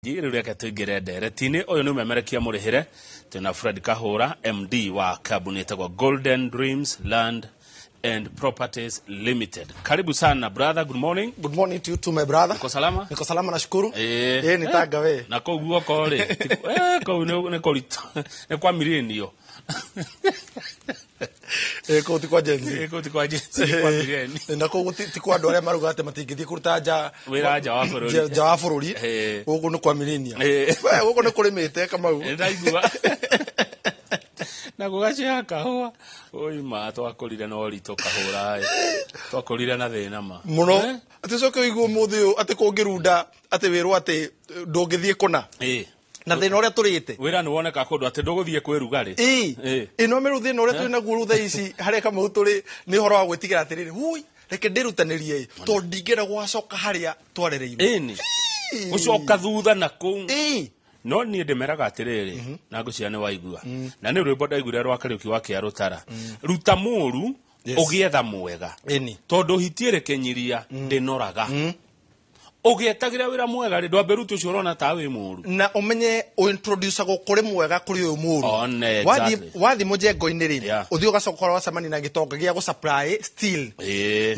Rĩu reke tũingĩre ndereti-inĩ. Ũyũ nĩ ũmemerekia mũrĩhĩre. Twĩna Fred Kahũra, MD wa kambuni ĩtagwo Golden Dreams Land and Properties Limited. Karibu sana brother, good morning. Good morning to you too, my brother. Uko salama? Niko salama, nashukuru. Eh. Ni tanga we. Na kũu guoko rĩ, kũu nĩ kũritũ, nĩ kwa millennial. Kũu ti kwa Gen Z. Kũu ti kwa Gen Z, nĩ kwa millennial. Na kũu ti kwa andũ arĩa maruga atĩ matingĩthiĩ kũruta nja Wĩra nja wa bũrũri. Nja wa bũrũri. Gũkũ nĩ kwa millennial. We gũkũ nĩ kũrĩmĩte, Kamau. Nĩ ndaigua. Na gũgaceha kahũa. Oi ma, twakũrire na ũritũ kahũra ĩ. Twakũrire na thĩna ma. Mũno. Eh? Atĩ ũcoke ũigue ũmũthĩ ũyũ atĩ kũngĩrunda atĩ wĩrwo atĩ ndũngĩthiĩ kũna. Na thĩna ũrĩa tũrĩte. Wĩra nĩ woneka kũndũ atĩ ndũgũthiĩ kwĩruga rĩ. Ĩno mĩrũ thĩna ũrĩa twĩ naguo rĩu thaa ici harĩa Kamau tũrĩ nĩ ũhoro wa gwĩtigĩra atĩrĩrĩ, hui, reke ndĩrutanĩrie ĩ, tondũ ndingĩenda gũgacoka harĩa twarereirwo. Ĩni. Gũcoka thutha na kũu. No niĩ ndĩmeraga atĩrĩrĩ, na ngũciria nĩ waigua. Na nĩ rwĩmbo ndaiguire rwa Kariũki wa Kĩarũtara. Ruta mũru, ũgĩetha mwega. Tondũ hiti ĩrĩ kĩnyiria, ndĩnoraga. Ũgĩetagĩra wĩra mwega rĩ, ndwambe rute ũcio ũrona ta wĩ mũru. Na ũmenye ũintroducagwo kũrĩ mwega kũrĩ ũyũ mũru. One, Wathiĩ exactly. wathiĩ mũjengo-inĩ rĩ, ũthiĩ ũgacoka ũgacemania na gĩtonga gĩa gũsupply steel.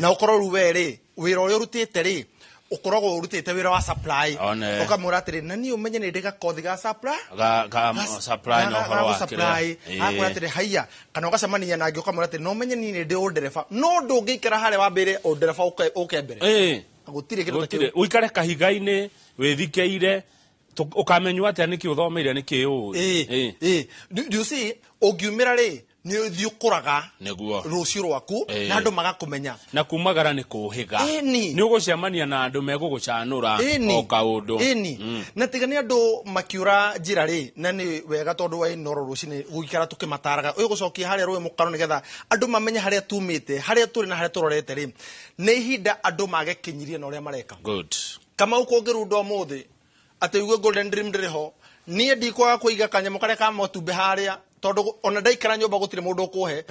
Na ũkorwo rĩu we rĩ, wĩra ũrĩa ũrutĩte rĩ, ũkoragwo ũrutĩte wĩra wa supply. One. Ũkamwĩra atĩrĩ, na niĩ ũmenye nĩ ndĩ gakothi ga supply. Ga supply na ũhoro wa supply. kĩrĩa. Akwĩra atĩrĩ, haiya, kana ũgacemania nangĩ ũkamwĩra atĩrĩ, no ũmenye niĩ nĩ ndĩ ũndereba. No ndũngĩikara harĩa wambĩre ũndereba ũke mbere. Gũtirĩ kĩndũ ta Gũtirĩ. kĩu. Ũikare kahiga-inĩ wĩthikĩire, ũkamenywo atĩa nĩkĩ ũthomeire nĩkĩ ũĩ. Do you see, ũngiumĩra rĩ, nĩ ũthiĩ ũkũraga Nĩguo. rũciũ rwaku, na andũ magakũmenya. Na kumagara nĩ kũhĩga. Ĩni. Nĩ ũgũcemania na andũ megũgũcanũra o kaũndũ. Ĩni. Na tiga nĩ andũ makiũra njĩra rĩ, na nĩ wega tondũ wa Inooro rũcinĩ gũikara tũkĩmataraga. Ũyũ gũcokia harĩa rũĩ mũkaro nĩgetha andũ mamenye harĩa tumĩte, harĩa tũrĩ na harĩa tũrorete rĩ. Nĩ ihinda andũ mage kĩnyiria na ũrĩa mareka. Good. Kamau kũngĩrunda ũmũthĩ atĩ uge Golden Dream ndĩrĩ ho, niĩ ndikwaga kũiga kanyamũ karĩa ka matumbĩ harĩa, tondũ ona ndaikara nyũmba gũtirĩ mũndũ ũkũhe.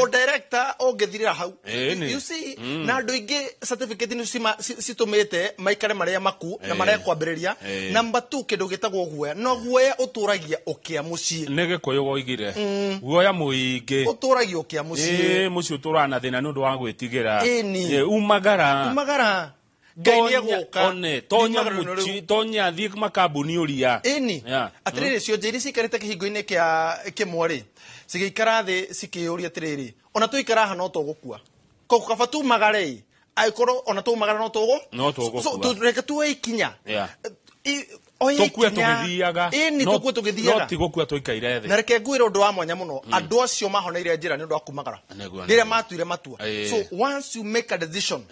O director ũngĩthirĩra hau. Ĩni. You see, na andũ aingĩ certificate nĩ citũmĩte maikare marĩa maku na marekwambĩrĩria. Number 2, kĩndũ gĩtagwo guoya. No guoya ũtũragia ũkĩa mũciĩ. Nĩ Gĩkũyũ woigire. Guoya mũingĩ. Ũtũragia ũkĩa mũciĩ. Mũciĩ ũtũraga na thĩna nĩ ũndũ wa gwĩtigĩra. Ĩni. Umagara. Umagara. Ngai nĩ egũka. One, tonya Umagara nĩ mũciĩ, rĩu. tonya thiĩ makambuni ũria. Ĩni. Atĩrĩrĩ, cionje iria ciikarĩte kĩhingo-inĩ kĩa kĩmwe rĩ, cigĩikara thĩ cikĩyũria atĩrĩrĩ, ona twaikara haha no tũgũkua. Koguo kaba tumagare ĩ, angĩkorwo ona tumagara no tũgũ? No tũgũkua. So, reke tuoe ikinya. Oya Tũkue ikinya. tũgĩthiaga. Ĩni, tũkue tũgĩthiaga. No ti gũkua tũikaire thĩ. Na reke ngwĩre ũndũ wa mwanya mũno. Andũ acio mahoneire njĩra nĩ ũndũ wa kumagara. Nĩguo, Rĩrĩa nĩguo. matuire matua. So once you make a decision,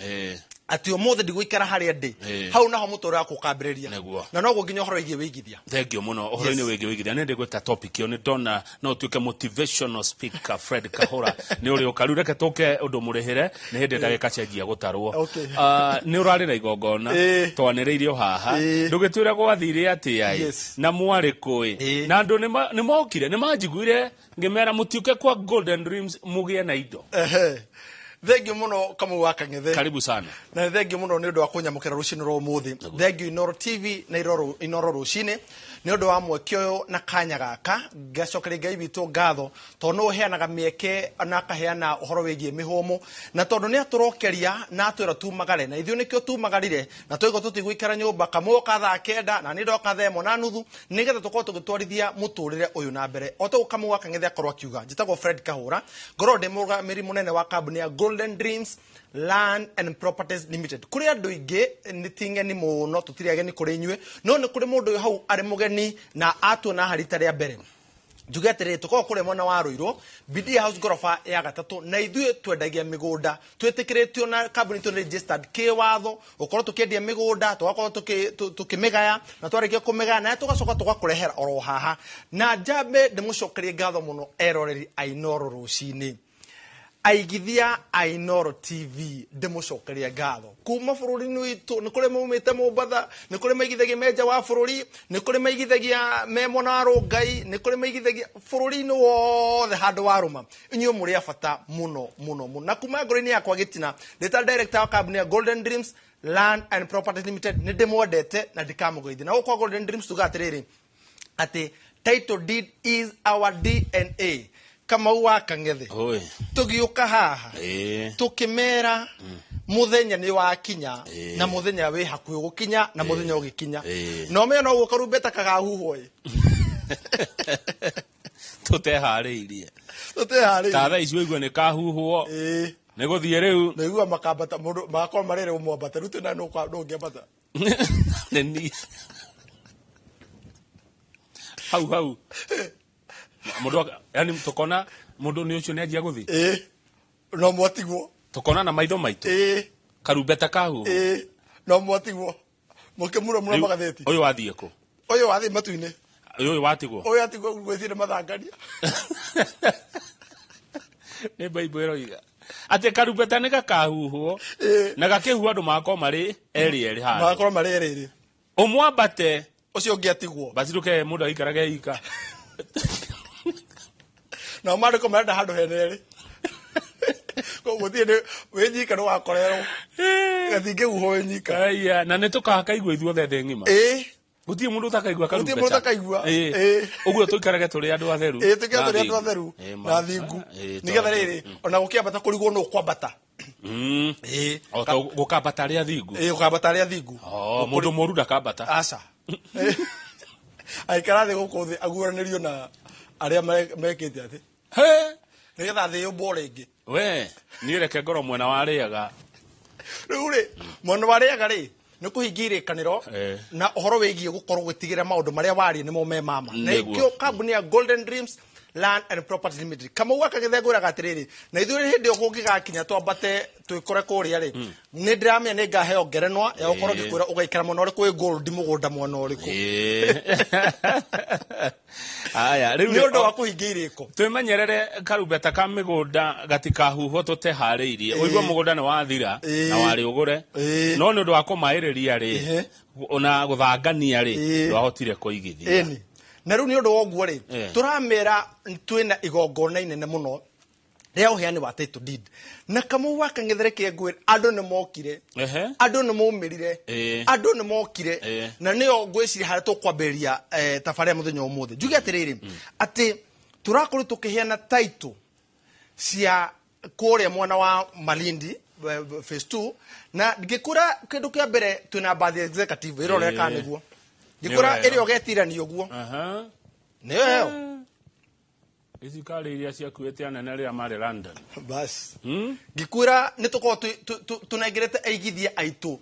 atĩ ũmũthĩ ndigũikara harĩa ndĩ, hau naho mũtũrĩre waku ũkambĩrĩria. Nĩguo. Na noguo nginya ũhoro wĩgiĩ wĩigithia. Thank you mũno. Ũhoro-inĩ wĩgiĩ wĩigithia, nĩ ndĩgwĩta topic ĩyo, nĩ ndona no ũtuĩke motivational speaker Fred Kahũra. Nĩ ũrĩũka. Rĩu reke tũke ũndũ mũrĩhĩre, nĩ hĩndĩ ndagĩka cenjia gũtarwo. Nĩ ũrarĩ na igongona, twanĩrĩire o haha. Ndũgĩtwĩre gwathire atĩa ĩ? Na mwarĩ kũ ĩ? Na andũ nĩ mokire, nĩ manjiguire ngĩmera mũtiũke kwa Golden Dreams mũgĩe na indo. Thank you mũno Kamau wa Kang'ethe. Karibu sana. Na thank you mũno nĩ ũndũ wa kũnyamũkĩra rũcinĩ rwa ũmũthĩ. Thank you Inooro TV na Inooro rũcinĩ nĩ ũndũ wa mweke ũyũ na kanya gaka. Ngacokeria Ngai witũ ngatho tondũ nĩ ũheanaga mĩeke na akaheana ũhoro wĩgiĩ mĩhũmũ, na tondũ nĩ atũrokeria na atwĩra tumagare, na ithuĩ nĩkĩo tumagarire na twaigua tũtigũikara nyũmba. Kamau oka thaa kenda na niĩ ndoka thaa ĩmwe na nuthu nĩgetha tũkorwo tũgĩtwarithia mũtũrĩre ũyũ na mbere. O ta ũguo Kamau wa Kang'ethe akorwo akiuga, njĩtagwo Fred Kahũra, ngorwo ndĩ mũrũgamĩrĩri mũnene wa kambuni ya Golden Dreams Land and Properties Limited. Kũrĩ andũ aingĩ nĩ ti ng'eni mũno, tũtirĩ ageni kũrĩ inyuĩ, no nĩ kũrĩ mũndũ ũyũ hau arĩ mũgeni na atuona haha rita rĩa mbere. Njuge atĩrĩrĩ, tũkoragwo kũrĩa mwena wa Rũirũ, Bidia House ngoroba ya gatatũ, na ithuĩ twendagia mĩgũnda twĩtĩkĩrĩtio na kambuni itũ nĩ registered kĩwatho, gũkorwo tũkĩendia mĩgũnda, tũgakorwo tũkĩmĩgaya, na twarĩkia kũmĩgaya na tũgacoka tũgakũrehera oro haha. Na njambe ndĩmũcokerie ngatho mũno eroreri a Inooro rũcinĩ. Aigithia a Inooro TV ndĩmũcokerie ngatho kuma bũrũri-inĩ witũ. Nĩ kũrĩ maumĩte Mombatha, nĩ kũrĩ maigithagia me nja wa bũrũri, nĩ kũrĩ maigithagia me mwena wa Rũngai, nĩ kũrĩ maigithagia bũrũri-inĩ wothe handũ warũma. Inyuĩ mũrĩ a bata mũno mũno mũno. Na kuma ngoro-inĩ yakwa gĩtina, ndĩ ta director wa kambuni ya Golden Dreams Land and Properties Limited nĩ ndĩmwendete na ndikamũgeithia. Na gũkũ kwa Golden Dreams tuga atĩrĩrĩ, atĩ title deed is our DNA. Kamau wa Kang'ethe, Oi. tũgĩũka haha tũkĩmera mũthenya nĩ wakinya, na mũthenya wĩ hakuhĩ gũkinya, na mũthenya ũgĩkinya. Na ũmenye no guo karumbeta kagahuhwo ĩ. Tũteharĩirie. Tũteharĩirie. Ta thaa ici ũigue nĩ kahuhwo. Nĩ gũthiĩ rĩu. Naigua makambata mũndũ magakorwo marĩrĩ ũmwambata rĩu twĩna nũ ũngĩambata. Nĩ niĩ. Hau hau. Mũndũ yani tũkona mũndũ nĩ ũcio nĩ anjia gũthiĩ. No mwatigwo. Tũkona na maitho maitũ. Karumbeta kahuhwo. No mwatigwo. Mũkĩmura mura magathĩti. Ũyũ wathiĩ kũ? Ũyũ wathiĩ matu-inĩ. Ũyũ watigwo? Ũyũ atigwo gwĩciria mathangania. Nĩ Bible ĩroiga atĩ karumbeta nĩ gakahuhwo, na gakĩhuhwo andũ magakorwo marĩ erĩ erĩ handũ. Magakorwo marĩ erĩ erĩ. Ũmwambate. Ũcio ũngĩ atigwo. Basi ndũke mũndũ aikarage ika. Nao maandĩko marenda handũ hena erĩ. Koguo gũtirĩ nĩ wĩ nyika ndũgakorerwo. Gatingĩhuhwo wĩ nyika. Aya, na nĩ tũkakaigua ithuothe thĩ ng'ima. Gũtirĩ mũndũ ũtakaigua karumbeta. Gũtirĩ mũndũ ũtakaigua. Ũguo tũikarage tũrĩ andũ atheru. Tũikarage tũrĩ andũ atheru na thingu. Nĩgetha rĩrĩ, ona gũkĩambata kũrigwo nũ kwambata. O ta gũkambata arĩa thingu. Gũkambata arĩa thingu. Oh, mũndũ mũru ndakambata. Aca. Aikara thĩ gũkũ thĩ aguũranĩrio na arĩa mekĩte atĩ. He! Nĩgetha thĩ yũmbwo rĩngĩ. We, niĩ reke ngorwo mwena wa rĩaga. Rĩu rĩ, mwena wa rĩaga rĩ, nĩ kũhingia irĩkanĩro na ũhoro wĩgiĩ gũkorwo gũtigĩrĩra maũndũ marĩa waria nĩmo me mama. Na Nĩguo. ĩkĩo kambuni ya Golden Dreams Land and Property Limited. Kamau gaka gĩthe ngwĩraga atĩrĩrĩ, na ithuĩ hĩndĩ ĩyo kũngĩgakinya twambate twĩkore kũrĩa rĩ, nĩ ndĩramenya nĩ ngaheo ngerenwa ya gũkorwo ngĩkwĩra ũgaikara mwena ũrĩkũ wĩ gold mũgũnda mwena ũrĩkũ. Aya, rĩu Nĩ ũndũ wa kũhingia irĩko. Twĩmenyerere karumbeta ka mĩgũnda gatikahuhwo tũteharĩirie. Ũigue mũgũnda nĩ wathira na warĩ ũgũre. No nĩ ũndũ wa kũmaĩrĩria rĩ, ona gũthangania rĩ, ndwahotire kũigithia. Ĩni. Na rĩu nĩ ũndũ wa ũguo rĩ, tũramera twĩna igongona inene mũno rĩa ũheani wa title deed. Na Kamau wa Kang'ethere kĩngwĩre, andũ nĩ mokire. Andũ nĩ maumĩrire. Andũ nĩ mokire. Na nĩyo ngwĩciria harĩa tũkwambĩrĩria, tabarĩra mũthenya ũmũthĩ. Njuge atĩrĩrĩ, atĩ tũrakorwo tũkĩheana title cia kũrĩa mwena wa Malindi, phase 2, na ngĩkũra kĩndũ kĩa mbere twĩna bathi executive ĩroreka nĩguo. Ngĩkũra Nĩyo ĩyo. ĩrĩa ũgetirania ũguo. Nĩyo ĩyo. Ici kari iria ciakuĩte anene rĩrĩa marĩ London. Bas. Ngĩkwĩra nĩ tũkoragwo tũnengerete aigithia aitũ.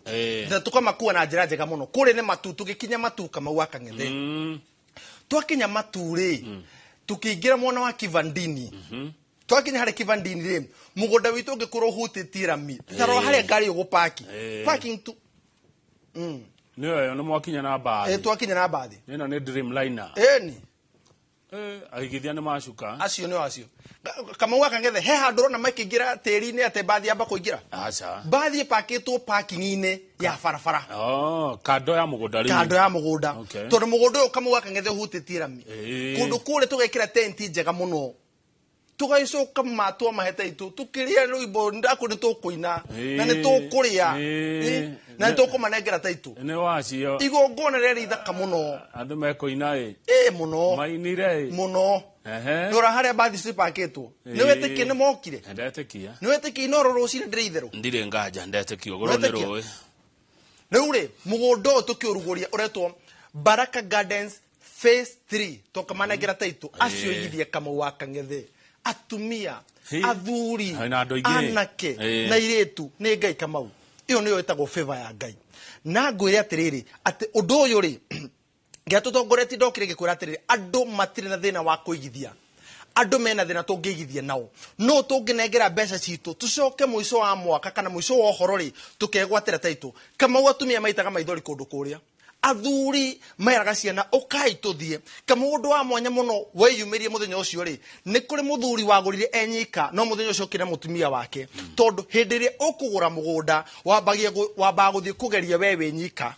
Na tũkamakua na njĩra njega mũno. Kũrĩa nĩ matu, tũgĩkinya matu Kamau wa Kang'ethe. Twakinya matu rĩ, tũkĩingĩra mwena wa Kivandini. Twakinya harĩ Kivandini rĩ, mũgũnda witũ ũngĩkorwo ũhutĩtie rami. Ta rora harĩa ngari ũgũpaki. Parking tu. Nĩyo ĩyo, nĩ mwakinya na mbathi. Twakinya na mbathi. Ĩno nĩ Dreamliner. Ĩni. Aigithia nĩ macuka. Acio nĩo acio. Kamau wa Kang'ethe, he handũ ũrona makĩingĩra tĩri-inĩ atĩ mbathi yamba kũingĩra? Aca. Mbathi ĩpakĩtwo parking-inĩ ya barabara. Oh, kando ya mũgũnda rĩu. Kando ya mũgũnda. Tondũ mũgũnda ũyũ Kamau wa Kang'ethe ũhutĩtie rami. Kũndũ kũrĩa tũgekĩra tenti njega mũno. Tũgagĩcoka matwa mahete itũ, tũkĩrĩa rwĩmbo, ndakũ nĩ tũkũina, na nĩ tũkũrĩa, na nĩ tũkũmanengera ta itũ. Nĩ wacio. Igongona rĩarĩ ithaka mũno. Andũ mekũina ĩ. Mũno. Mainire ĩ. Mũno. Rora harĩa mbathi cipakĩtwo. Nĩ wetĩkia nĩ mokire? Ndetĩkia. Nĩ wetĩkia Inooro rũcinĩ ndĩrĩ itherũ? Ndirĩ nganja, ndetĩkia, ũgũrũ nĩ Wetĩkia? rũĩ. Rĩu rĩ, mũgũnda ũyũ tũkĩũrugũria ũretwo Baraka Gardens Phase 3. Tũkamanengera taitũ. Acio igithie Kamau wa Kang'ethe. Atumia, athuri, Na andũ aingĩ. anake, na airĩtu, nĩ Ngai Kamau. Ĩyo nĩyo ĩtagwo favor ya Ngai. Na ngwĩre atĩrĩrĩ, atĩ ũndũ ũyũ rĩ, nginya tũtongoretie ndokire ngĩkwĩra atĩrĩrĩ, andũ matirĩ na thĩna wa kũigithia. Andũ mena thĩna tũngĩigithia nao. No tũngĩnengera mbeca citũ, tũcoke mũico wa mwaka kana mũico wa ũhoro rĩ, tũkegwatĩra taitũ. Kamau atumia maitaga maithori kũndũ kũrĩa. Athuri meraga ciana ũkai tũthiĩ. Kamau ũndũ wa mwanya mũno weyumĩrie mũthenya ũcio rĩ, nĩ kũrĩ mũthuri wagũrire enyika, no mũthenya ũcio okire mũtumia wake. Tondũ hĩndĩ ĩrĩa ũkũgũra mũgũnda, wambaga gũthiĩ kũgeria we wĩ nyika.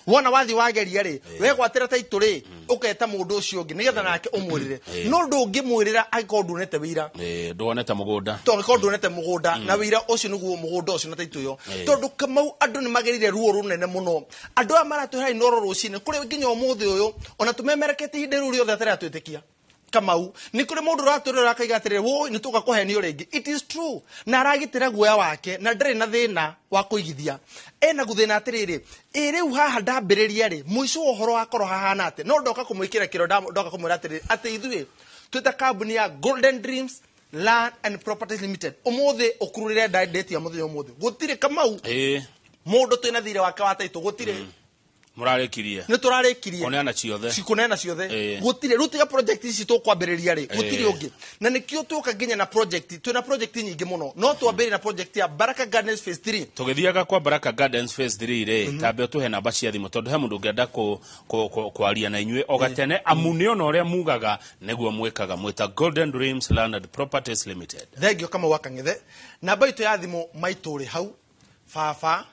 Wona wathi wageria rĩ, wegwatĩra taitũ rĩ, ũketa mũndũ ũcio ũngĩ nĩgetha nake ũmwĩrĩre. No ndũngĩmwĩrĩra angĩkorwo nduonete wĩira. Nduonete mũgũnda. Tondũ angĩkorwo nduonete mũgũnda na wĩira ũcio nĩguo mũgũnda ũcio na taitũ ĩyo. Tondũ Kamau andũ nĩ magerire ruo rũnene mũno. Andũ aya maratwĩra Inooro rũcinĩ kũrĩ nginya ũmũthĩ ũyũ ona tũmemerekete ihinda rĩu rĩothe atarĩ atwĩtĩkia. Kamau nĩ kũrĩ mũndũ ũratwĩrora akaiga atĩrĩrĩ, woi nĩ tũka kũhenio rĩngĩ. It is true. Na aragitĩra guoya wake na ndarĩ na thĩna wa kũigithia. Ena gũthĩna atĩrĩrĩ, ĩ rĩu haha ndambĩrĩria rĩ, mũico wa ũhoro wakorwo hahana atĩa? No ndoka kũmwĩkĩra kĩro, ndoka kũmwĩra atĩrĩrĩ, atĩ ithuĩ twĩta kambuni ya Golden Dreams Land and Properties Limited. Ũmũthĩ ũkururĩre date ya mũthenya ũmũthĩ. Gũtirĩ Kamau. Mũndũ twĩna thirĩ wake wa taitũ gũtirĩ. Mũrarĩkirie. Nĩ tũrarĩkirie. Kũneana ciothe. Cikũneana ciothe. Gũtirĩ. Rĩu tiga project ici tũkwambĩrĩria rĩ, gũtirĩ ũngĩ. Na nĩkĩo tũka nginya na project, twĩna project nyingĩ mũno. No twambĩrĩrie na project ya Baraka Gardens Phase 3. Tũgĩthiaga kwa Baraka Gardens Phase 3 rĩ, tambe ũtũhe namba cia thimũ tondũ he mũndũ ũngĩenda kwaria na inyuĩ o gatene, amu nĩ ona ũrĩa mugaga nĩguo mwĩkaga, mwĩta Golden Dreams Land and Properties Limited. Thengio Kamau wa Kang'ethe. Namba itũ ya thimũ maitũ rĩ hau, baba,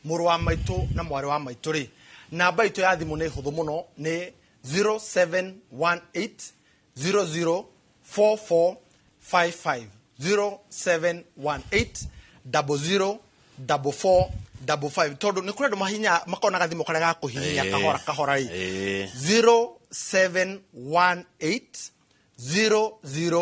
mũrũ wa maitũ na mwarĩ wa maitũ rĩ. Namba itũ ya thimũ nĩ hũthũ mũno, nĩ 0718 004455. 0718 00 44 55. Tondũ nĩ kũrĩ andũ mahinya makona gathimũ karĩa ga kũhihinya kahora kahora rĩ. 0718 004455.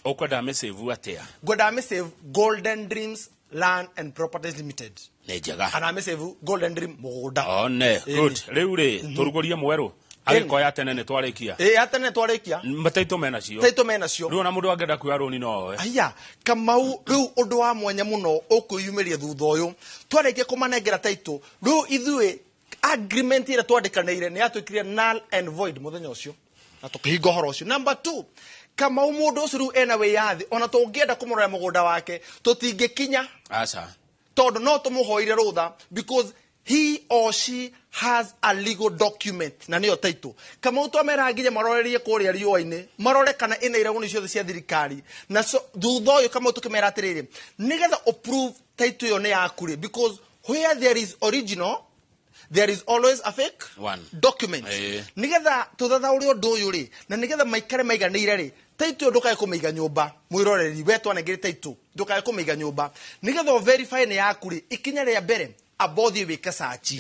Ũkwenda mĩsave atĩa? Ngwenda mĩsave Golden Dreams Land and Properties Limited. Nĩ njega. Kana mĩsave Golden Dream mũgũnda. One, good. Rĩu rĩ, tũrugũrie mwerũ. Agĩkorwo ya tene nĩ twarĩkia. Ya tene twarĩkia. Mataitũ mena cio. Taitũ mena cio. Rĩu ona mũndũ angĩenda kuoya rũni no oe. Aya, Kamau, rĩu ũndũ wa mwanya mũno ũkwĩyumĩria thutha ũyũ. Twarĩkia kũmanengera taitũ, rĩu ithuĩ agreement ĩrĩa twandĩkanĩire nĩ yatuĩkire null and void mũthenya ũcio. Na tũkĩhinga ũhoro ũcio. Number 2, Kamau mũndũ ũcio rĩu ena wĩyathi, ona tũngĩenda kũmũrora mũgũnda wake, tũtingĩkinya. Aca. Tondũ no tũmũhoire rũtha because he or she has a legal document na nĩyo title. Kamau twamera nginya marorerie kũrĩa riũa-inĩ, marore kana ĩna irago ciothe cia thirikari. Na so, thutha ũyũ Kamau tũkĩmera atĩrĩrĩ, nĩgetha ũprove title ĩyo nĩ yaku rĩ, because where there is original there is always a fake one document. Nĩgetha tũthathaũre ũndũ ũyũ rĩ, na nĩgetha maikare maiganĩire rĩ, title ndũkae kũmĩiga nyũmba. Mwĩroreri we twanengere title, ndũkae kũmĩiga nyũmba. Nĩgetha verify nĩ yaku rĩ, ikinya rĩa mbere abothiĩ wĩke search.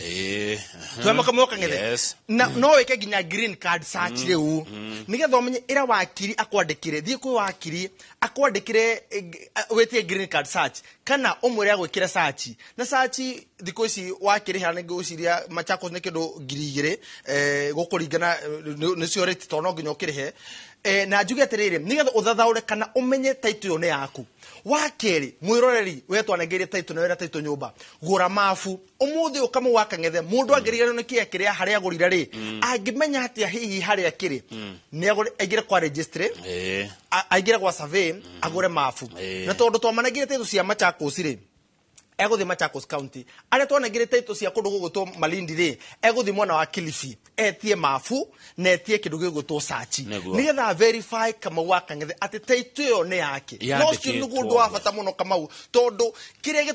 Twema Kamau Kang'ethe. Yes. Na no wĩke nginya green card search rĩu. Nĩgetha ũmenye ĩra wakiri akwandĩkĩre, thiĩ kwĩ wakiri akwandĩkĩre, wĩtie green card search kana ũmwĩre agwĩkĩre search. Na search thikũ ici wakĩrĩha nĩ ngwĩciria Machakos nĩ kĩndũ ngiri igĩrĩ, gũkũringana nĩcio rate tondũ no nginya ũkĩrĩhe. Na njuge atĩrĩrĩ, nĩgetha ũthathaũre kana ũmenye title ĩyo nĩ yaku. Wa kerĩ, mwĩroreri we twanengeire title na wĩna title nyũmba, gũra mabu. Ũmũthĩ ũyũ Kamau wa Kang'ethe, mũndũ angĩriganĩrwo nĩ kĩea kĩrĩa harĩa agũrire rĩ, angĩmenya atĩa hihi harĩa kĩrĩ, nĩ agũre, aingĩre kwa registry, aingĩre gwa survey, agũre mabu. Na tondũ twamanengire title cia Machakos rĩ, egũthiĩ Machakos County. Arĩa twanengire title cia kũndũ gũgwĩtwo Malindi rĩ, egũthiĩ mwena wa Kilifi, etie mabu na etie kĩndũ gĩgwĩtwo search. Nĩgetha verify Kamau wa Kang'ethe atĩ title ĩyo nĩ yake. Yandĩkĩtwo No ũcio nĩguo ũndũ wa bata mũno Kamau, tondũ kĩrĩa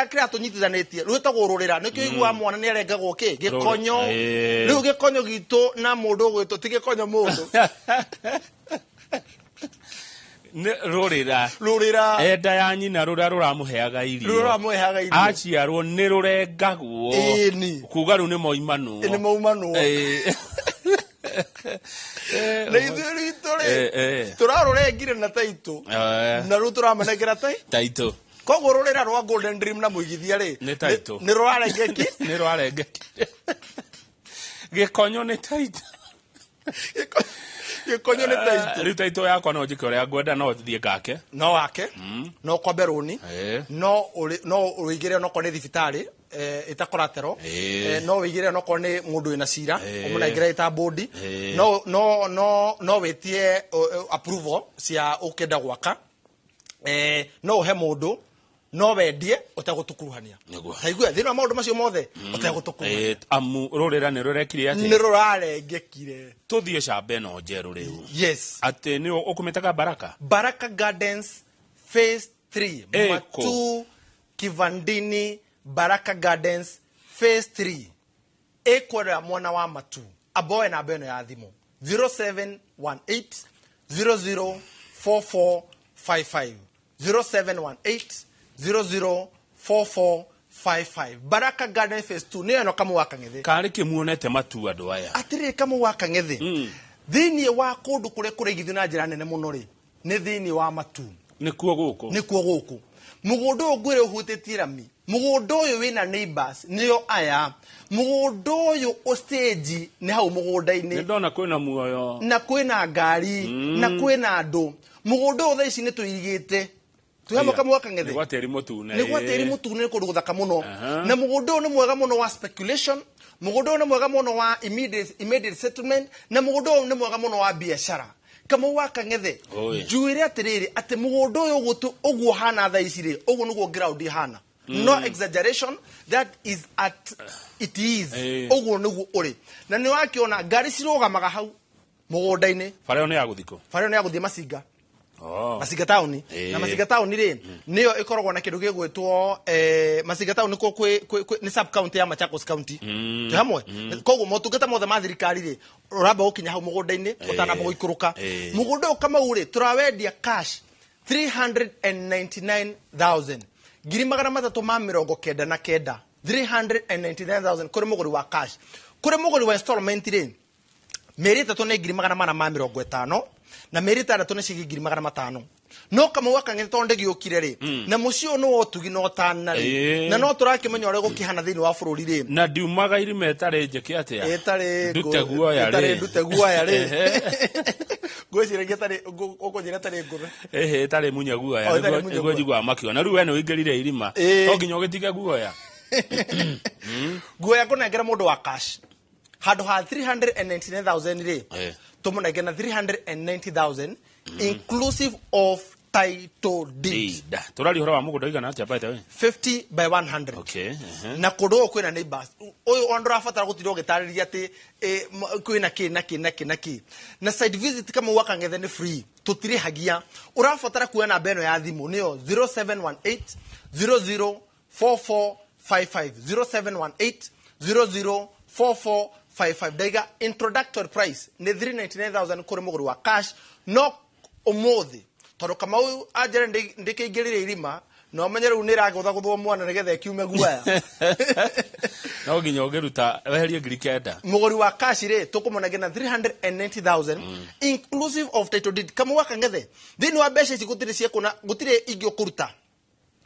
kĩratũnyitithanĩtie rwĩtagwo rũrĩra. Nĩkĩo ũiguaga mwana nĩ arengagwo kĩ? Gĩkonyo. Rĩu gĩkonyo gitũ na mũndũ ũgwĩtwo ti gĩkonyo mũndũ. Nĩ rũrĩra. Rũrĩra. Enda ya nyina rũrĩa rũramũheaga irio. Rũrĩa rũramũheaga irio. Aciarwo nĩ rũrengagwo. Ĩni. Kuga rĩu nĩ moimanwo. Nĩ maumanwo. Na ithuĩ ritũ rĩ, tũrarũrengire na taitũ. Na rĩu tũramanengera taitũ. Koguo rũrĩra rwa Golden Dream na mũigithia rĩ, Nĩ taitũ. nĩ rũrarengeki. Nĩ rũrarengeki. Gĩkonyo nĩ taitũ. Gĩkonyo nĩ taitũ. Rĩu taitũ yakwa no njĩke ũrĩa ngwenda, no thiĩ ngake. No wake, no kwambe rũni, no ũigĩre onokorwo nĩ thibitarĩ, ĩta collateral, no ũigĩre onokorwo nĩ mũndũ wĩna cira, ũmũnengere ĩta bodi, no wĩtie approval cia ũkĩenda gwaka, no ũhe mũndũ, no wendie ũtegũtũkuruhania. Nĩguo. Taigua, thĩinĩ wa maũndũ macio mothe, ũtegũtũkuruhania. Amu rũrĩra nĩ rũrekire atĩa? Nĩ rũrarengekire. Tũthiĩ camba ĩno njerũ rĩu. Yes. Atĩ nĩ ũkũmĩtaga Baraka? Baraka Gardens Phase 3, Ĩkũ. Matu Kivandini Baraka Gardens Phase 3 ĩkwendera mwena wa Matu. Amboe namba ĩno ya thimũ 0718 004455, 0718 004455. Baraka Garden Phase 2 nĩyo ĩno, Kamau wa Kang'ethe. Karĩ kĩmuonete Matu andũ aya? Atĩrĩrĩ, Kamau wa Kang'ethe, thĩinĩ wa kũndũ kũrĩa kũraigithio na njĩra nene mũno rĩ, nĩ thĩinĩ wa Matu. Nĩkuo gũkũ? Nĩkuo gũkũ. Mũgũnda ũyũ ngwĩre ũhutĩtie rami. Mũgũnda ũyũ wĩna neighbors nĩo aya. Mũgũnda ũyũ stage nĩ hau mũgũnda-inĩ. Nĩ ndona kwĩna muoyo. Na kwĩna ngari na kwĩna andũ. Mũgũnda ũyũ thaa ici nĩ tũirigĩte twĩ hamwe, Kamau wa Kang'ethe. Nĩ gwa tĩri mũtune. Nĩ gwa tĩri mũtune, nĩ kũndũ gũthaka mũno. Na mũgũnda ũyũ nĩ mwega mũno wa speculation, mũgũnda ũyũ nĩ mwega mũno wa immediate settlement, na mũgũnda ũyũ nĩ mwega mũno wa biacara, Kamau wa Kang'ethe. Oi. Njuĩre atĩrĩrĩ, atĩ mũgũnda ũyũ ũguo hana thaa ici rĩ, ũguo nĩguo ground ihana, no exaggeration, that is at it is. Ũguo nĩguo ũrĩ, na nĩ wakĩona ngari cirũgamaga hau mũgũnda-inĩ. Bara ĩyo nĩ ya gũthikũ? Bara ĩyo nĩ ya gũthiĩ Macinga. Macinga taũni. Na Macinga taũni rĩ, nĩyo ĩkoragwo na kĩndũ gĩgwĩtwo Macinga taũni nĩkuo nĩ sub county ya Machakos County. Twĩ hamwe? Koguo motungata mothe ma thirikari rĩ, ũramba gũkinya hau mũgũnda-inĩ ũtanamba gũikũrũka. Mũgũnda ũyũ, Kamau rĩ, tũrawendia cash 399,000, 399,000, 399,000 kũrĩ mũgũri wa cash. Kũrĩ mũgũri wa installment rĩ, mĩeri 3 nĩ 450,000 na mĩeri 6 nĩ ciringi 500,000. No Kamau wa Kang'ethe, tondũ ndĩgĩũkire rĩ, na mũciĩ ũyũ nĩ wa ũtugi na ũtana rĩ, na no tũrakĩmenya ũrĩa gũkĩhana thĩinĩ wa bũrũri rĩ. Na ndiumaga irima ĩtarĩ njĩke atĩa? Ĩtarĩ ndute guoya ĩtarĩ rĩ. Ndute guoya rĩ, ngwĩciragia ĩtarĩ ũkũnjĩra ĩtarĩ ngũrwe. Ĩhĩ, ĩtarĩ munye guoya. Oh, ĩtarĩ munye nĩguo guoya. Njiguaga makiuga na rĩu we nĩ ũingĩrire irima, to nginya ũgĩtige guoya. Guoya ngũnengera mũndũ wa cash handũ ha 399,000 rĩ, tũmũnengere na 390,000 inclusive of title deed. Deed. Tũraria ũhoro wa mũgũnda ũigana atĩa, by the way? 50 by 100. Okay ehe. Na kũndũ gũkũ kwĩna neighbors. Ũyũ ona ndũrabatara gũtinda ũgĩtarĩria atĩ kwĩna kĩ na kĩ na kĩ na kĩ. Na site visit, Kamau wa Kang'ethe, nĩ free, tũtirĩhagia. Ũrabatara kuoya namba ĩno ya thimũ, nĩyo 0718 004455, 0718 004455. Ndaiga introductory price nĩ 399,000 kũrĩ mũgũri wa cash. No ũmũthĩ, tondũ Kamau anjĩra ndĩkĩingĩrire irima, na ũmenye rĩu nĩ ĩragũthagũthwo mwana nĩgetha ĩkiume guoya. No nginya ũngĩruta weherie 9,000. Mũgũri wa cash rĩ, tũkũmũnengera na 390,000 inclusive of title deed. Kamau wa Kang'ethe, thĩinĩ wa mbeca ici gũtirĩ ciekũna, gũtirĩ ingĩ ũkũruta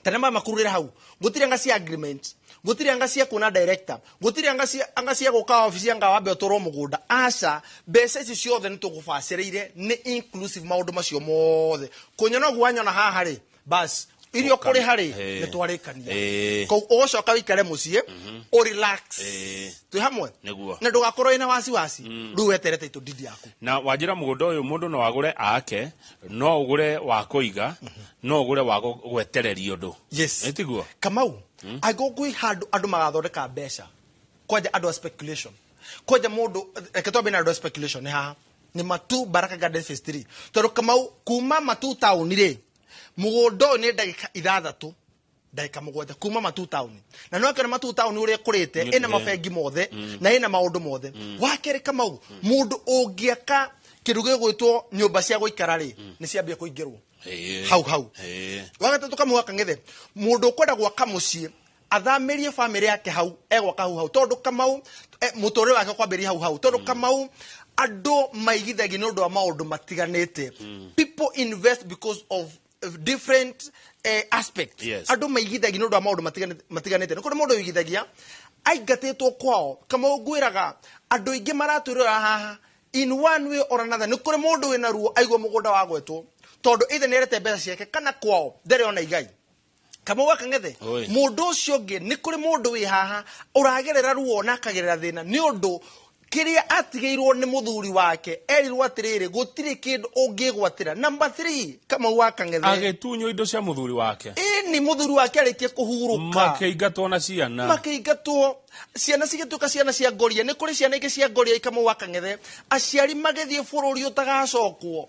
tene maya makururĩra hau, gũtirĩ anga cia agreement, gũtirĩ anga cia kuona director, gũtirĩ anga cia gũka obici, anga wambe ũtwarwo mũgũnda. Aca, mbeca ici ciothe nĩ tũgũbacĩrĩire, nĩ inclusive maũndũ macio mothe. Kũnyona ũguo wanyona haha rĩ, bas iria ũkũrĩha rĩ, nĩ twarĩkania. Koguo ũgũcoka ũikare mũciĩ ũrelax. Twĩ hamwe? Nĩguo. Na ndũgakorwo wĩna wasiwasi, rĩu wetere title deed yaku. Na wanjĩra mũgũnda ũyũ mũndũ no agũre ake, no ũgũre wa kũiga, no ũgũre wa gwetereria ũndũ. Yes. Ĩtiguo? Kamau, angĩkorwo kwĩ handũ andũ magathondeka mbeca, kwanja andũ a speculation, kwanja mũndũ, reke twambe na andũ a speculation, nĩ haha nĩ Matu Baraka Garden Phase 3, tondũ Kamau, kuma Matu taũni rĩ, mũgũnda ũyũ nĩ ndagĩka 6, ndagĩka 7 kuma Matu taũni. Na nĩ wakĩona Matu taũni ũrĩa ĩkũrĩte, ĩna mabengi mothe na ĩna maũndũ mothe. Wa kerĩ, Kamau, mũndũ ũngĩaka kĩndũ gĩgwĩtwo nyũmba cia gũikara rĩ, nĩ ciambia kũingĩrwo hau hau. Wa gatatũ, Kamau wa Kang'ethe, mũndũ ũkwenda gwaka mũciĩ athamĩrie bamĩrĩ yake hau, egwaka hau hau, tondũ Kamau, mũtũrĩre wake kwambĩrĩria hau hau, tondũ Kamau, andũ maigithagia nĩ ũndũ wa maũndũ matiganĩte. People invest because of different aspects. Andũ maigithagia nĩ ũndũ wa maũndũ matiganĩte. Nĩ kũrĩ mũndũ ũigithagia aingatĩtwo kwao. Kamau, ngwĩraga andũ aingĩ maratwĩrora haha, in one way or another, nĩ kũrĩ mũndũ wĩna ruo aigua mũgũnda wa gwetwo, tondũ either nĩ erete mbeca ciake kana kwao ndarĩ ona igai. Kamau wa Kang'ethe, Oi. mũndũ ũcio ũngĩ, nĩ kũrĩ mũndũ wĩ haha ũragerera ruo na akagerera thĩna nĩ ũndũ kĩrĩa atigĩirwo nĩ mũthuri wake, erirwo atĩrĩrĩ, gũtirĩ kĩndũ ũngĩgwatĩra. Number 3, Kamau wa Kang'ethe, Agĩtunywo indo cia mũthuri wake. Ĩni, mũthuri wake arĩkie kũhurũka, makĩingatwo na ciana. Makĩingatwo, ciana cigĩtuĩka ciana cia ngoria. Nĩ kũrĩ ciana ingĩ cia ngoria, Kamau wa Kang'ethe, aciari magĩthiĩ bũrũri ũtagacokwo.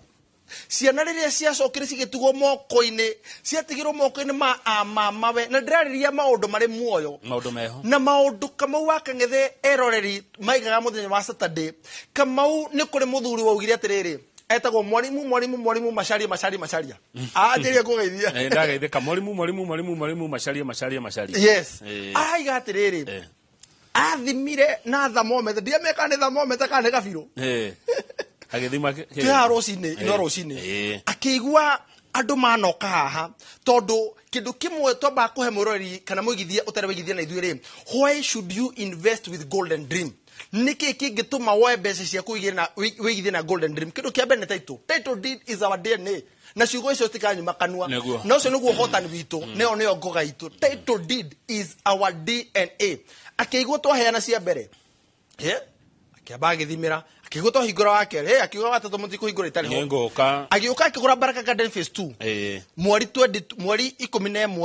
Ciana rĩrĩa ciacokire cigĩtigwo moko-inĩ, ciatigirwo moko-inĩ ma amamawe, na ndĩrarĩria maũndũ marĩ muoyo, maũndũ meho na maũndũ Kamau wa Kang'ethe eroreri maigaga mũthenya wa Saturday. Kamau, nĩ kũrĩ mũthuri waugire atĩrĩrĩ, etagwo mwarimu mwarimu mwarimu Macharia Macharia Macharia, anjĩrie kũgeithia. Ndageithĩka. Mwarimu mwarimu mwarimu mwarimu Macharia Macharia Macharia. Yes. Araiga atĩrĩrĩ, athimire na thermometer, ndiameka nĩ thermometer kana nĩ gabirũ. Agĩthima Twĩ haha rũcinĩ ino rũcinĩ, akĩigua andũ manoka haha, tondũ kĩndũ kĩmwe twambaga kũhe mwĩroreri kana mũigithia ũtarĩ waigithia na ithuĩ rĩ, why should you invest with Golden Dream? Nĩkĩ kĩngĩtũma woe mbeca ciaku wĩigithie na Golden Dream? Kĩndũ kĩa mbere nĩ title. Title deed is our DNA, na ciugo icio citikanyuma kanua. Na ũcio nĩguo ũhotani witũ, nĩyo nĩyo ngoga itũ. Title deed is our DNA. Akĩigua twaheana cia mbere, akĩamba agĩthimĩra, akĩigua twahingũra wa kerĩ, akiuga watatũ mũtikũhingũra itarĩ ho. Nĩngũka. Agĩũka akĩgũra Baraka Garden phase 2 mweri 20, mweri 11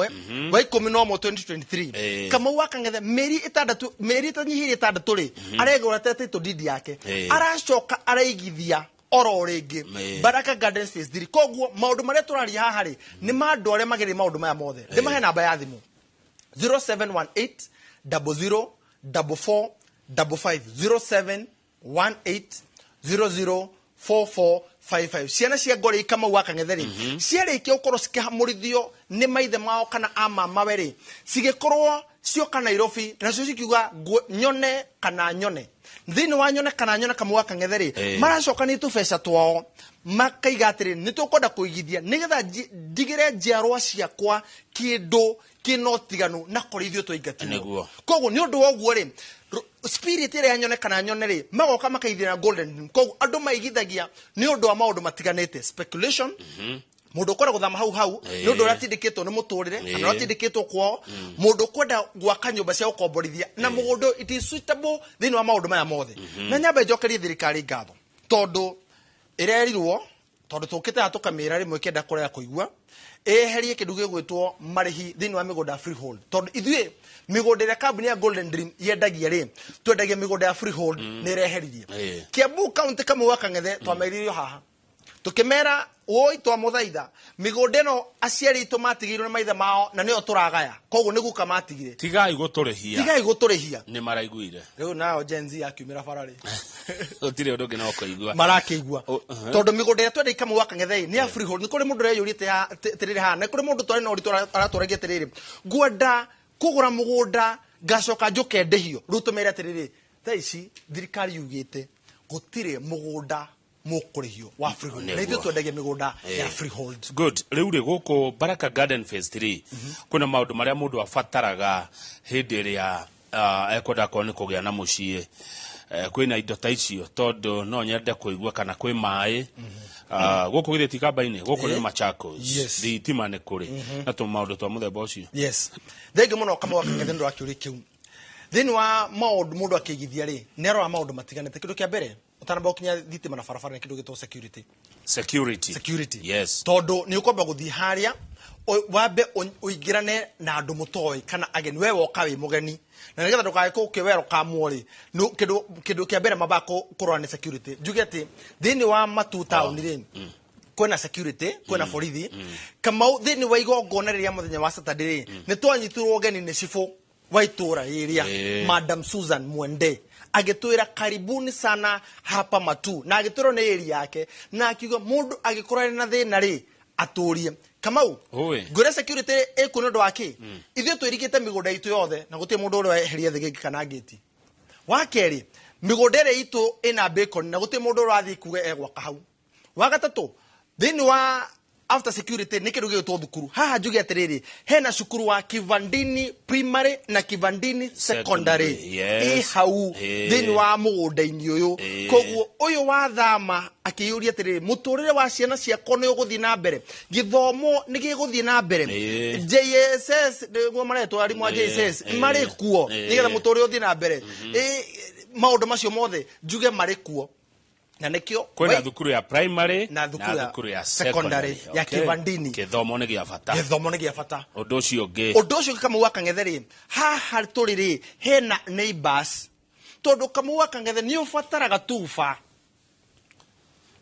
wa 11 2023. Kamau wa Kang'ethe, mĩeri 6, mĩeri ĩtanyihĩire 6 rĩ, aregũra title deed yake. Aracoka araigithia oro rĩngĩ Baraka Gardens phase 3. Koguo maũndũ marĩa tũraria haha rĩ, nĩ ma andũ arĩa magereire maũndũ maya mothe. Ndĩmahe namba ya thimũ, 0718 00 44 55, 0718 00 4455. Ciana cia ngori, Kamau wa Kang'ethe rĩ, ciarĩkia gũkorwo cikĩhamũrithio nĩ maithe mao kana amamawe rĩ, cigĩkorwo cioka Nairobi, nacio cikiuga nyone kana nyone. Thĩinĩ wa nyone kana nyone, Kamau wa Kang'ethe rĩ, maracokania tũbeca twao, makaiga atĩrĩ, nĩ tũkwenda kũigithia nĩgetha ndigĩre njiarwa ciakwa kĩndũ kĩna ũtiganu na kũrĩa ithuĩ twaingatirwo. Koguo nĩ ũndũ wa ũguo rĩ, spirit ĩrĩa ya nyone kana nyone rĩ, magoka makaigithia na Golden Dream. Koguo andũ maigithagia nĩ ũndũ wa maũndũ matiganĩte: speculation, mũndũ ũkwenda gũthama hau hau nĩ ũndũ ũrĩa atindĩkĩtwo nĩ mũtũrĩre kana ũrĩa atindĩkĩtwo kwao, mũndũ ũkwenda gwaka nyũmba cia gũkomborithia na mũgũnda, it is suitable thĩinĩ wa maũndũ maya mothe. Na nyambe njokerie thirikari ngatho, tondũ ĩrerirwo, tondũ tũkĩte haha tũkamĩra rĩmwe ĩkĩenda kũrega kũigua, ĩeherie kĩndũ gĩgwĩtwo marĩhi thĩinĩ wa mĩgũnda ya freehold, tondũ ithuĩ mĩgũnda ĩrĩa kambuni ya Golden Dream yendagia rĩ, twendagia mĩgũnda ya freehold, nĩ ĩreheririe. Kiambu County, Kamau wa Kang'ethe, twameririo haha tukimera, woi, twamũthaitha, mĩgũnda ĩno aciari aitũ matigĩirwo nĩ maithe mao na nĩyo tũragaya, koguo nĩ guka matigire. Tigai gũtũrĩhia. Tigai gũtũrĩhia. Nĩ maraiguire. Rĩu nao Gen Z akiumĩra bara rĩ, gũtirĩ ũndũ ũngĩ no kũigua. Marakĩigua, tondũ mĩgũnda ĩrĩa twenda Kamau wa Kang'ethe nĩ ya freehold. Nĩ kũrĩ mũndũ ũreyũria atĩrĩrĩ haha, nĩ kũrĩ mũndũ twarĩ na ũritũ aratũragia atĩrĩrĩ, ngwenda kũgũra mũgũnda ngacoka njũke ndĩhio. Rĩu tũmere atĩrĩrĩ, thaa ici thirikari yugĩte gũtirĩ mũgũnda mũkũrĩhio wa freehold, na ithuĩ twendagia mĩgũnda ya freehold. Good. Rĩu rĩ, gũkũ Baraka Garden phase 3 kwĩna maũndũ marĩa mũndũ abataraga hĩndĩ ĩrĩa ekwenda akorwo nĩ kũgĩa na mũciĩ. Kwĩna indo ta icio, tondũ no nyende kũigua kana kwĩ maĩ. Gũkũ githĩ ti kamba-inĩ gũkũ nĩ Machakos? Yes. Thitima nĩ kũrĩ na tũ maũndũ twa mũthemba ũcio. Yes, thengi mũno, Kamau wa Kang'ethe, nĩ ũndũ wa kĩũria kĩu. Thĩinĩ wa maũndũ mũndũ akĩigithia rĩ, nĩ arora maũndũ matiganĩte. Kĩndũ kĩa mbere ũtanamba gũkinya thitima na barabara nĩ kĩndũ gĩtwo security. Security. Security. Yes. Tondũ nĩ ũkwamba gũthiĩ harĩa wambe ũingĩrane na andũ mũtoĩ kana ageni, we woka wĩ mũgeni, na nĩgetha ndũkae gũkĩwero kamwo rĩ, kĩndũ kĩa mbere mambaga kũrora nĩ security. Njuge atĩ thĩinĩ wa Matu taũni rĩ, kwĩna security, kwĩna borithi. Kamau, thĩinĩ wa igongona rĩrĩa mũthenya wa Saturday rĩ, nĩ twanyitirwo ũgeni nĩ cibũ wa itũra rĩrĩa, Madam Susan Mwende, agĩtwĩra karibuni sana hapa Matu, na agĩtwĩra nĩ area yake, na akiuga mũndũ agĩkorwo arĩ na thĩna rĩ, atũrie. Kamau, ngwĩre security ĩkuo nĩ ũndũ wa kĩ? Ithuĩ twĩrigĩte mĩgũnda itũ yothe na gũtirĩ mũndũ ũrĩa weheria thĩgĩngĩ kana ngĩti. Wa kerĩ, mĩgũnda ĩrĩa itũ ĩna bacon na gũtirĩ mũndũ ũrathiĩ kuga egwaka hau. Wa gatatũ, thĩinĩ wa after security nĩ kĩndũ gĩgwĩtwo thukuru. Haha njuge atĩrĩrĩ, hena cukuru wa Kivandini Primary na Kivandini Secondary. Secondary, yes. Ĩ hau thĩinĩ wa mũgũnda-inĩ ũyũ. Koguo ũyũ wa thama akĩyũria atĩrĩrĩ, mũtũrĩre wa ciana ciakwa nĩ ũgũthiĩ na mbere, gĩthomo nĩ gĩgũthiĩ na mbere, JSS nĩguo maretwo, arimũ a JSS marĩ kuo, nĩgetha mũtũrĩre ũthiĩ na mbere. Maũndũ macio mothe njuge marĩ kuo, na nĩkĩo kwĩna thukuru ya primary na thukuru ya thukuru ya secondary ya Kivandini. Gĩthomo nĩ gĩa bata. Gĩthomo nĩ gĩa bata. Ũndũ ũcio ũngĩ? Ũndũ ũcio ũngĩ, Kamau wa Kang'ethe rĩ, haha tũrĩ rĩ, hena neighbors, tondũ Kamau wa Kang'ethe nĩ ũbataraga tuba.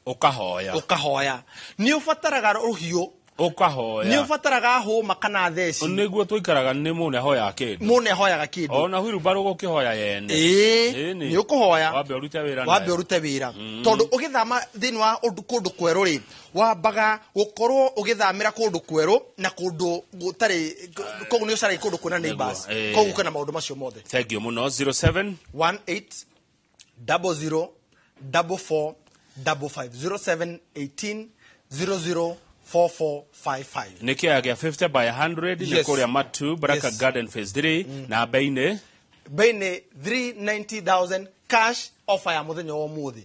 Ũkahoya. Ũkahoya. Nĩ ũbataraga rũhiũ. Ũkahoya. Nĩ ũbataraga hũma kana theci. Nĩguo tũikaraga nĩ mũndũ ahoyaga kĩndũ. Mũndũ ahoyaga kĩndũ. Ona wheelbarrow gũkĩhoya yene. Ĩĩ, nĩ ũkũhoya. Wambe ũrute wĩra nayo. Wambe ũrute wĩra. Tondũ ũgĩthama thĩinĩ wa ũndũ kũndũ kwerũ rĩ, wambaga gũkorwo ũgĩthamĩra kũndũ kwerũ na kũndũ gũtarĩ, koguo nĩ ũcaragia kũndũ kwĩna neighbors. Koguo kwĩna maũndũ macio mothe. Thank you mũno. 07 18 00 44 55 07 18 00 44 55. Nĩ kĩaya gĩa 50 by 100 nĩ kũrĩa Matu Baraka Garden Phase 3 na bei-inĩ bei nĩ 390,000 cash offer ya mũthenya wa ũmũthĩ.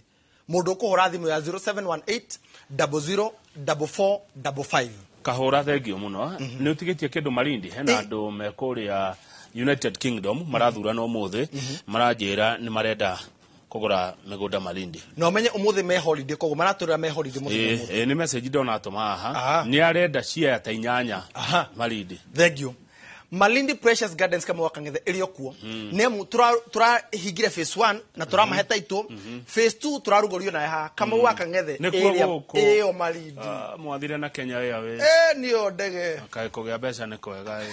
Mũndũ ũkũhũra thimũ ya 0718 00 44 55. Kahũra, thengio mũno. Nĩ ũtigĩtie kĩndũ Malindi? Hena andũ me kũrĩa United Kingdom marathurana ũmũthĩ, maranjĩra nĩ marenda kũgũra mĩgũnda Malindi. Na ũmenye ũmũthĩ me holiday, koguo maratũrĩra me holiday mũthenya ũmũthĩ. Ĩ, nĩ message ndona atũma haha. Nĩ arenda share ta 8 Malindi. Thank you. Malindi Precious Gardens kama wakang'ethe ĩrĩ o kuo. Nĩ amu tũrahingire phase 1 na tũramahe title. Phase 2 tũrarugũrio nayo haha Kamau wa Kang'ethe. Nĩkuo area gũkũ. Ĩyo Malindi. Ah, mwathire na Kenya Airways. Ĩ nĩyo ndege. Kaĩ kũgĩa mbeca nĩ kwega ĩ.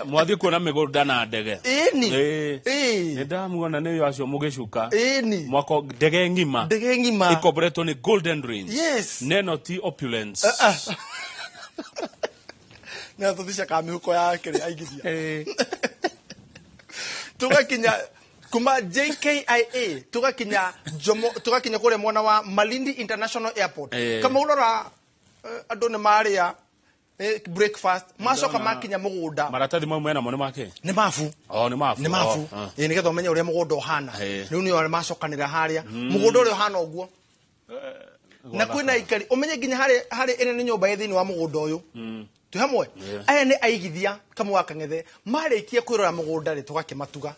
Mwathiĩ kuona mĩgũnda na ndege. Ĩni. Ĩ. Ĩ. Nĩ ndamuona nĩ acio mũgĩcuka. Ĩni. Mwako ndege ng'ima. Ndege ng'ima. Ĩkomboretwo nĩ Golden Range. Yes. Neno ti opulence. Nĩ atũthica ka mĩhuko yake rĩ aigithia. Tugakinya kuma JKIA, tugakinya Jomo, tugakinya kũrĩa mwena wa Malindi International Airport. Kama ũrora andũ nĩ marĩa breakfast, macoka makinya mũgũnda. Maratathi mau mena mo nĩ make? Nĩ mabu. Oh, nĩ mabu. Nĩ mabu. Oh, ah. Ĩ, nĩgetha ũmenye ũrĩa mũgũnda ũhana. Rĩu nĩo macokanĩra harĩa. Mũgũnda ũrĩa ũhana ũguo. Na kwĩna aikari, ũmenye nginya harĩ ĩno nĩ nyũmba ĩ thĩinĩ wa mũgũnda ũyũ. Twĩ hamwe? Aya nĩ aigithia Kamau wa Kang'ethe, marĩkia kwĩrora mũgũnda rĩ, tũgakĩmatuga.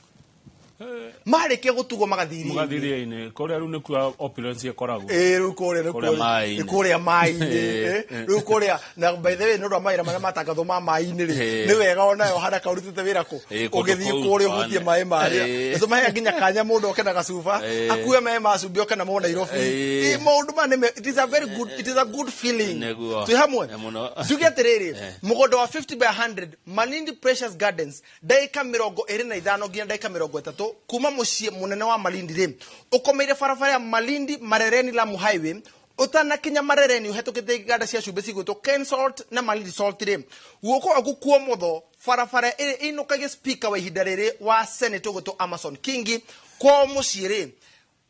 Marĩkia gũtugwo magathiĩ iria-inĩ. Magathiĩ iria-inĩ. Kũrĩa rĩu nĩkuo opulence ĩkoragwo. Ĩ, rĩu kũrĩa nĩkuo Kũrĩa maĩ-inĩ. Nĩ kũrĩa maĩ-inĩ. Rĩu kũrĩa, na by the way, nĩ ũndũ wa mawĩra marĩa matangathwo ma maĩ-inĩ rĩ, nĩ wega onayo haraka ũrutĩte wĩra kũ? Kũndũ Ũgĩthiĩ kũu kũrĩa ũhutie kwane. maĩ marĩa. Nĩ tũmaheaga nginya kanya mũndũ oke na gacuba, akue maĩ ma cumbĩ oke namo Nairobi. Maũndũ maya nĩ me-, it is a very good, it is a good feeling. Nĩguo. Twĩ hamwe? Mũno. Njuge atĩrĩrĩ, mũgũnda wa 50 by 100 Malindi Precious Gardens, ndagĩka 25 nginya ndagĩka 30 kuma mũciĩ mũnene wa Malindi rĩ, ũkomeire barabara ya Malindi Marereni Lamu Highway, ũtanakinya Marereni ũhetũkĩte iganda cia cumbĩ cigwĩtwo Ken Salt na Malindi Salt rĩ, guoko gwaku kwa ũmotho barabara ĩrĩa ĩinũkagia speaker wa ihinda rĩrĩ wa Senate ũgwĩtwo Amason Kingi, kwao mũciĩ rĩ,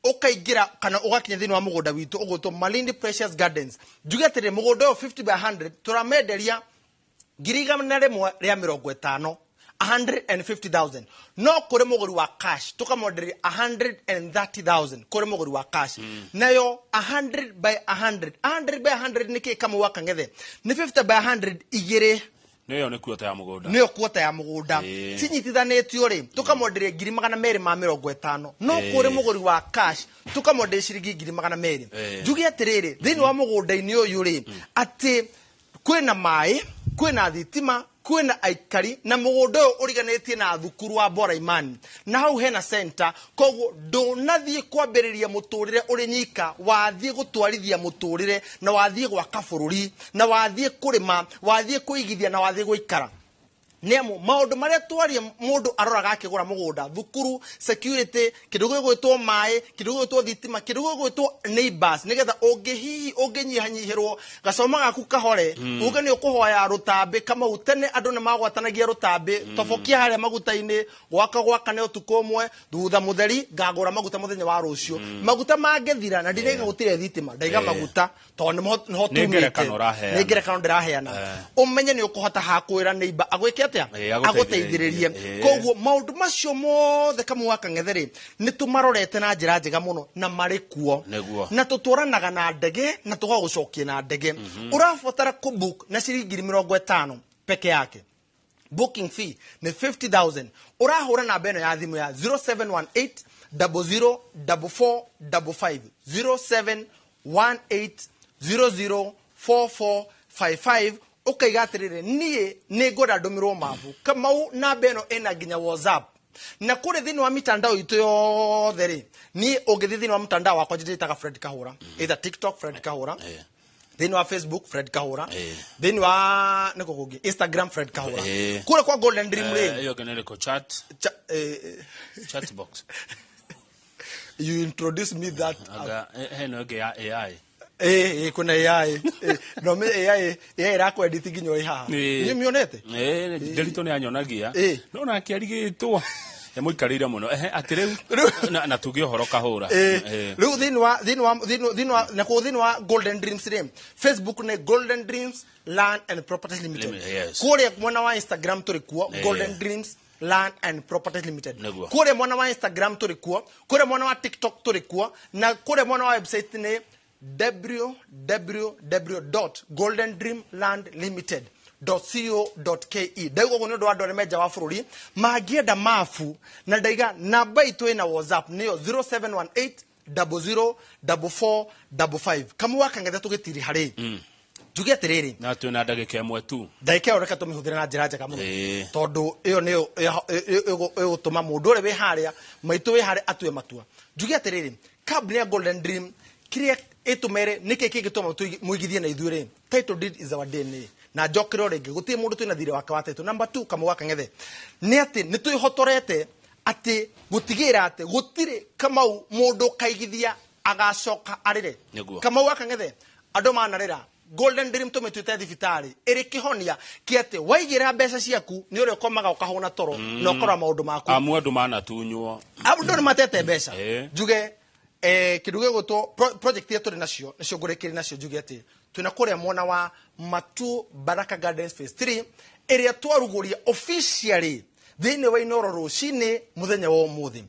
ũkaingĩra kana ũgakinya thĩinĩ wa mũgũnda witũ ũgwĩtwo Malindi Precious Gardens. Njuge atĩrĩ, mũgũnda ũyũ 50 by 100 tũramenderia ngiri igana rĩmwe rĩa mĩrongo ĩtano, 150,000. No kũrĩ mũgũri wa cash tũkamwenderia 130,000 kũrĩ mũgũri wa cash. Nayo 100 by 100, 100 by 100 nĩ kĩ Kamau wa Kang'ethe? Nĩ 50 by 100 igĩrĩ. Nĩyo nĩ kuota ya mũgũnda. Nĩyo kuota ya mũgũnda. Cinyitithanĩtio rĩ, tũkamwenderia ngiri magana merĩ ma mĩrongo ĩtano. No kũrĩ mũgũri wa cash tũkamwenderia ciringi ngiri magana merĩ. Njuge atĩrĩrĩ, thĩinĩ wa mũgũnda-inĩ ũyũ rĩ, atĩ kwĩna maĩ, kwĩna thitima, kwĩna aikari, na mũgũnda ũyũ ũriganĩtie na thukuru wa Bora Imani. Na hau hena center, koguo ndũnathiĩ kwambĩrĩria mũtũrĩre ũrĩ nyika, wathiĩ gũtwarithia mũtũrĩre, na wathiĩ gwaka bũrũri, na wathiĩ kũrĩma, wathiĩ kũigithia, na wathiĩ gũikara. Nĩ amu maũndũ marĩa twaria mũndũ aroraga akĩgũra mũgũnda, thukuru, security, kĩndũ gĩgwĩtwo maĩ, kĩndũ gĩgwĩtwo thitima, kĩndũ gĩgwĩtwo neighbors, nĩgetha ũngĩ hihi ũngĩnyihanyihĩrwo gacoma gaku kahore, uge nĩ ũkũhoya rũtambĩ. Kamau, tene andũ nĩ magwatanagia rũtambĩ, tobokia harĩa maguta-inĩ, gwaka gwakane ũtukũ ũmwe, thutha mũtheri ngagũra maguta mũthenya wa rũciũ. Maguta mangĩthira na ndiraiga gũtirĩ thitima, ndaiga maguta tondũ nĩho Nĩ tumĩte. ngerekano ũraheana. Nĩ ngerekano ndĩraheana. Ũmenye nĩ ũkũhota hakwĩra neighbor agwĩke atĩa? Agũteithĩrĩrie. Agũteithĩrĩrie. Koguo maũndũ macio mothe Kamau wa Kang'ethe rĩ, nĩ tũmarorete na njĩra njega mũno na marĩ kuo. Na tũtwaranaga na ndege na tũgagũcokia na ndege. Ũrabatara kũbook na ciringi ngiri mĩrongo ĩtano peke yake. Booking fee ni 50,000. Ũrahũra namba ĩno ya thimũ ya 0718 00 44 55, 0718 00 44 55, ũkaiga atĩrĩrĩ, niĩ nĩ ngwenda ndũmĩrwo mabu. Kamau, namba ĩno ĩna nginya WhatsApp. Na kũrĩ thĩinĩ wa mitandao itũ yothe rĩ, niĩ ũngĩthiĩ thĩinĩ wa mtandao wakwa njĩtaga Fred Kahũra, either TikTok Fred Kahũra, thĩinĩ wa Facebook Fred Kahũra, thĩinĩ wa nĩkũ kũngĩ Instagram Fred Kahũra. Kũrĩa kwa Golden Dream rĩ, Ĩyo ĩngĩ nĩ ĩrĩkũ? Chat chat box. You introduce me that. Anga hena ĩngĩ ya AI. Kuna AI. No me AI ĩrakwedit nginya ĩ haha. Nĩ mĩonete? Ndĩritũ nĩ anyonagia. No nake arigĩtwo. Mũikarĩire mũno. Atĩ rĩu na tuge ũhoro Kahũra. Rĩu thĩinĩ wa thĩinĩ wa thĩinĩ wa na kũu thĩinĩ wa Golden Dreams rĩ, Facebook nĩ Golden Dreams Land and Properties Limited. Kũrĩa mwena wa Instagram tũrĩ kuo Golden Dreams Land and Properties Limited. Kũrĩa mwena wa Instagram tũrĩ kuo, kũrĩa mwena wa TikTok tũrĩ kuo, na kũrĩa mwena wa website nĩ www.goldendreamlandlimited.co.ke. Ndauga ũguo nĩ ũndũ wa andũ arĩa me nja wa bũrũri mangĩenda mabu, na ndaiga namba itũ ĩna WhatsApp nĩyo 0718 00 44 55. Kamau wa Kang'ethe tũgĩtiri harĩ njuge atĩrĩrĩ, na twĩna ndagĩka ĩmwe tu. Ndagĩka ĩyo reke tũmĩhũthĩre na njĩra njega mũno, tondũ ĩyo nĩyo ĩgũtũma mũndũ ũrĩa wĩ harĩa maitũ wĩ harĩa atue matua. Njuge atĩrĩrĩ, kambuni ya Golden Dream kĩrĩa ĩtũmere nĩkĩ kĩngĩtũma mũigithie na ithuĩ rĩ, title deed is our DNA. Na njokere o rĩngĩ, gũtirĩ mũndũ twĩna thirĩ wake wa title. Number 2, Kamau wa Kang'ethe, nĩ atĩ nĩ twĩhotorete atĩ gũtigĩrĩra atĩ gũtirĩ Kamau mũndũ ũkaigithia agacoka arĩre. Kamau wa Kang'ethe, andũ manarĩra Golden Dream tũmĩtuĩte thibitarĩ ĩrĩ kĩhonia kĩa atĩ waigĩra mbeca ciaku nĩ ũrĩa ũkomaga ũkahũna toro na ũkora maũndũ maku. Amu andũ manatunywo. Andũ nĩ matete mbeca. Njuge kĩndũ gĩgwĩtwo project iria tũrĩ nacio nĩcio ngũrĩkĩrĩ nacio, njuge atĩ twĩna kũrĩa mwena wa Matu Baraka Gardens Phase 3 ĩrĩa twarugũria officially thĩinĩ wa Inooro rũcinĩ mũthenya wa ũmũthĩ.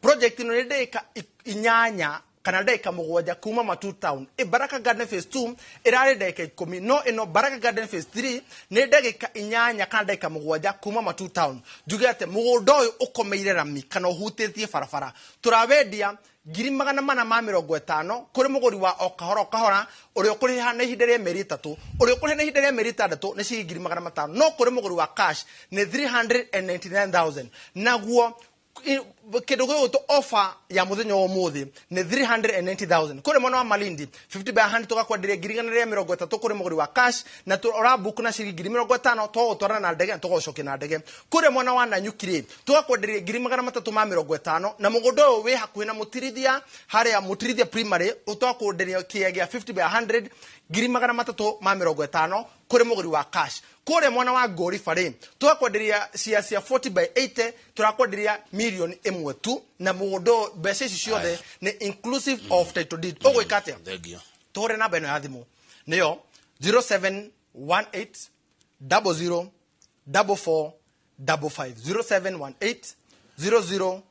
Project ĩno nĩ ndagĩka 8 kana ndagĩka 7 kuma Matu Town. Baraka Garden Phase 2 ĩrarĩ ndagĩka 10, no ĩno Baraka Garden Phase 3 nĩ ndagĩka 8 kana ndagĩka 7 kuma Matu Town. Njuge atĩ mũgũnda ũyũ ũkomeire rami kana ũhutĩtie barabara, tũrawendia 450,000 kũrĩ mũgũri wa o kahora o kahora ũrĩa ũkũrĩha na ihinda rĩa mĩeri 3, ũrĩa ũkũrĩha na ihinda rĩa mĩeri 6 nĩ ciringi 500,000, no kũrĩ mũgũri wa cash nĩ 399,000. Naguo kĩndũ gĩgwĩtwo offer ya mũthenya wa ũmũthĩ nĩ 390,000. Kũrĩ mwena wa Malindi 50 by 100 tũgakwenderia 130,000 kũrĩ mũgũri wa cash, na ũrabook na ciringi 50,000 tũgũtwarana na ndege na tũgũcokia na ndege. Kũrĩ mwena wa Nanyuki rĩ, tũgakwenderia 350,000, na mũgũnda ũyũ wĩ hakuhĩ na Mũtirithia, harĩa Mũtirithia Primary, tũgakwenderia kĩea gĩa 50 by 100 350,000 kũrĩ mũgũri wa cash. Kũrĩa mwena wa Ngoriba rĩ, tũgakwenderia cia 40 by 80 tũrakwenderia 1 million tu, na mũgũnda mbeca ici ciothe nĩ inclusive of title deed. Ũgwĩka atĩa? Tũhũre namba ĩno ya thimũ nĩyo 0718 00 44 55, 0718 00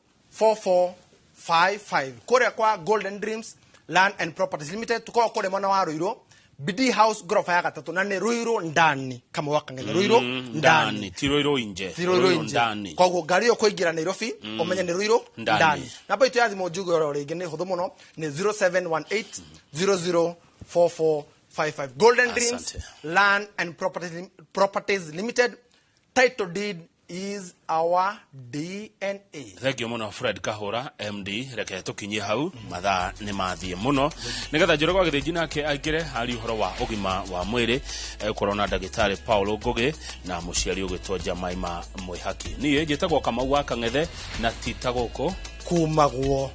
44 55. Kũrĩa kwa Golden Dreams Land and Properties Limited tũkoragwo kũrĩa mwena wa Ruiru, BD House ngoroba ya 3, na nĩ Ruiru ndani. Kamau wa Kang'ethe, Ruiru ndani, ti Ruiru inje, ti Ruiru inje. Koguo ngari ĩyo kũingĩra Nairobi ũmenye nĩ Ruiru ndani. Namba itũ ya thimũ njuge oro rĩngĩ nĩ hũthũ mũno, nĩ 0718 00 44 55. Golden Dreams Land and Properties Limited, title deed is our DNA. Thank you mũno Fred Kahũra MD. Reke tũkinyie hau, mathaa nĩ mathiĩ mũno nĩgetha Njoroge wa Gĩthĩnji nake aingĩre harĩ ũhoro wa ũgima wa mwĩrĩ, ũkorwo na ndagĩtarĩ Paul Ngũgĩ na mũciari ũgĩtwo Jamaima Mwĩhaki. Niĩ njĩtagwo Kamau wa Kang'ethe na ti ta gũkũ kumagwo.